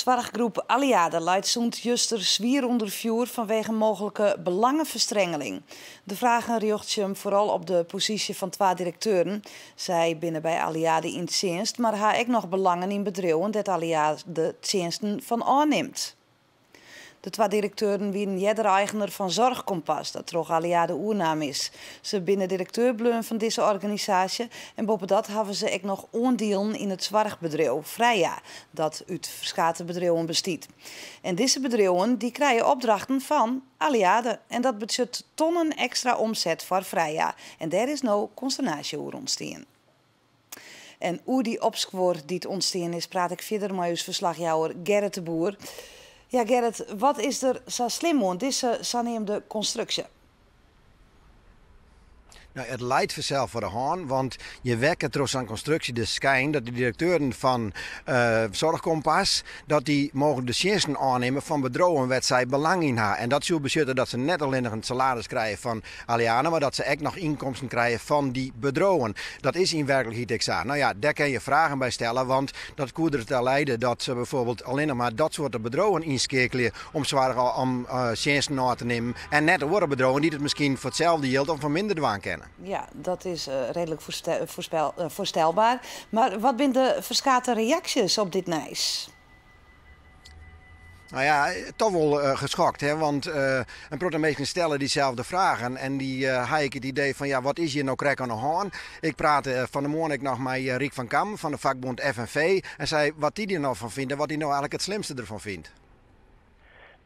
Soarchgroep Alliade leit sûnt juster swier ûnder fjoer fanwege mooglike belangeferstrengeling. De fragen rjochtsje him foaral op de posysje fan twa direkteuren. Sy binne by Alliade yn tsjinst, mar ha ek noch belangen yn bedriuwen dêr't Alliade tsjinsten fan ôfnimt. De twa direkteuren wienen earder eigener fan Zorgkompas, dat troch Alliade oernaam is. Se binne direkteur bleaun fan dizze organisaasje en boppedat hawwe se ek noch oandielen yn it soarchbedriuw Freya, dat út ferskate bedriuwen bestiet. En dizze bedriuwen dy krije opdrachten fan Alliade en dat betsjut tonnen ekstra omset foar Freya. En dêr is no konsternaasje oer ûntstien. En oer dy opskuor dy't ûntstien is, praat ik fierder mei ús ferslachjouwer Gerrit de Boer. Ja, Gerrit, wat is der sa slim oan dizze saneamde konstruksje? Nou, it leit fansels foar de hân, want je wekke troch sa'n konstruksje de skyn dat de direkteuren fan Zorgkompas dat dy mooglik de tsjinsten ôfnimme fan bedriuwen wêr't sy belang yn ha. En dat soe betsjutte dat se net allinnich in salaris krije fan Alliade, mar dat se ek noch ynkomsten krije fan dy bedriuwen. Dat is yn werklikheid ek sa. No ja, dêr kinne je fragen by stelle, want dat koe der ta leide dat se bijvoorbeeld allinnich mar dat soarte bedriuwen ynskeakelje om soarch om tsjinsten ôf te nimmen en net oare bedriuwen dy't it miskien foar itselde jild of foar minder dwaan kinne. Ja, dat is reedlik foarstelber. Mar wat binne de ferskate reaksjes op dit nijs? Nou ja, toch wol geschokt, hè? Want in protte minsken stelle dyselde fragen en dy ha ik it idee fan ja, wat is hjir no krekt oan de hân? Ik prate fan 'e moarn ek noch mei Riek van Kam fan de fakbond FNV en sei wat dy der no fan fynt en wat dy no eigentlik it slimste derfan fynt.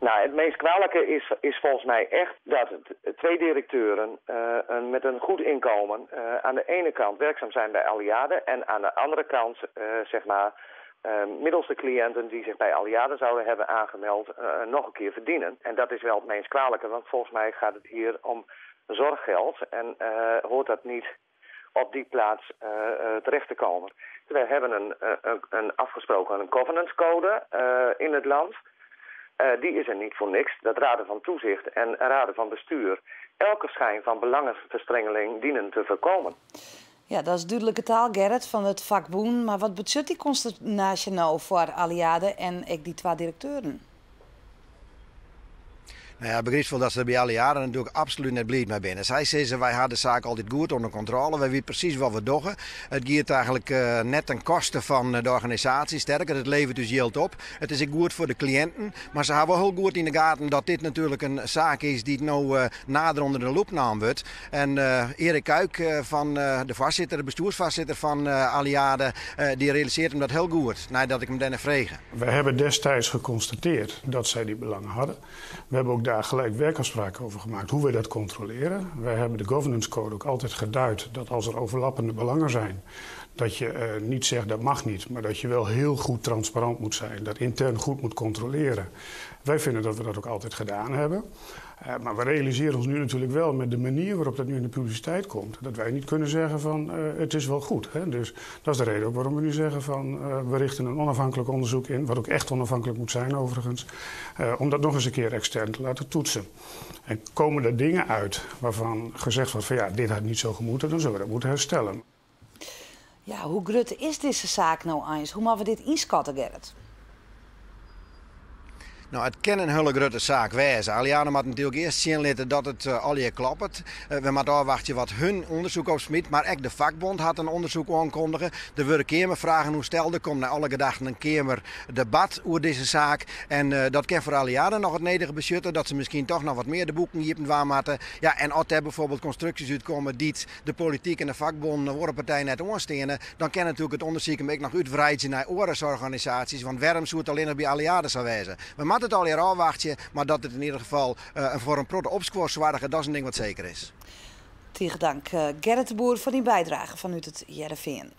Nou, het meest kwalijke is volgens mij echt dat twee directeuren met een goed inkomen aan de ene kant werkzaam zijn bij Alliade en aan de andere kant, zeg maar, middels de cliënten die zich bij Alliade zouden hebben aangemeld, nog een keer verdienen. En dat is wel het meest kwalijke, want volgens mij gaat het hier om zorggeld en hoort dat niet op die plaats terecht te komen. We hebben een afgesproken een governance code in het land. Die is er niet voor niks. Dat raden van toezicht en raden van bestuur elke schijn van belangenverstrengeling dienen te voorkomen. Ja, dat is dúdlike taal, Gerrit, fan it fakbûn. Mar wat betsjut dy konsternaasje no foar Alliade en ek dy twa direkteuren? Nou ja, begrypst wol dat se der by Alliade natuerlik absolút net bliid mei binne. Sy sizze, wy ha de saak altyd goed ûnder kontrôle, wy witte presys wat we dogge. It giet eigentlik net ten koste fan de organisaasje, sterker, it leveret ús jild op. It is ek goed foar de kliïnten, mar se ha wol hiel goed yn de gaten dat dit natuerlik in saak is dy't no nader ûnder de loep naam wurdt. En Erik Kuik fan de foarsitter, de bestjoersfoarsitter fan Alliade, dy realisearret him dat hiel goed, neidat ik him dêrnei frege. We hebben destijds geconstateerd dat zij die belangen hadden. We hebben ook daar gelijk werkafspraken over gemaakt hoe we dat controleren. Wij hebben de governance code ook altijd geduid dat als er overlappende belangen zijn, dat je niet zegt dat mag niet, maar dat je wel heel goed transparant moet zijn, dat intern goed moet controleren. Wij vinden dat we dat ook altijd gedaan hebben. Maar we realiseren ons nu natuurlijk wel met de manier waarop dat nu in de publiciteit komt, dat wij niet kunnen zeggen van het is wel goed. Hè? Dus dat is de reden ook waarom we nu zeggen van we richten een onafhankelijk onderzoek in, wat ook echt onafhankelijk moet zijn overigens, om dat nog eens een keer extern te laten toetsen. En komen er dingen uit waarvan gezegd wordt van ja, dit had niet zo gemoeten, dan zullen we dat moeten herstellen. Ja, hoe grut is dizze saak no eins? Hoe moatte we dit ynskatte, Gerrit? Nou, it kin in hiele grutte saak wêze. Alliade moat natuerlik earst sjen litte dat it allegear kloppet. We moatte ôfwachtsje wat hun ûndersyk opsmyt, mar ek de fakbond hat in ûndersyk oankondige. Der wurde keamerfragen oer steld. Der komt nei alle gedachten in keamerdebat oer dizze saak. En dat kin foar Alliade noch it nedige betsjutte, dat se miskien toch noch wat mear de boeken iepen dwaan moatte. Ja, en as dêr bijvoorbeeld konstruksjes útkomme dy't de polityk en de fakbûnen en oare partijen net oansteane, dan kin natuerlik it ûndersyk him ek noch útwreidzje nei oare soarchorganisaasjes, want wêrom soe it allinnich by Alliade sa wêze? We moatte it allegear ôfwachtsje, mar dat it yn ieder gefal foar in protte opskuor soarget, dat is in ding wat seker is. Tige dank Gerrit de Boer foar dyn bydrage fanút It Hearrenfean.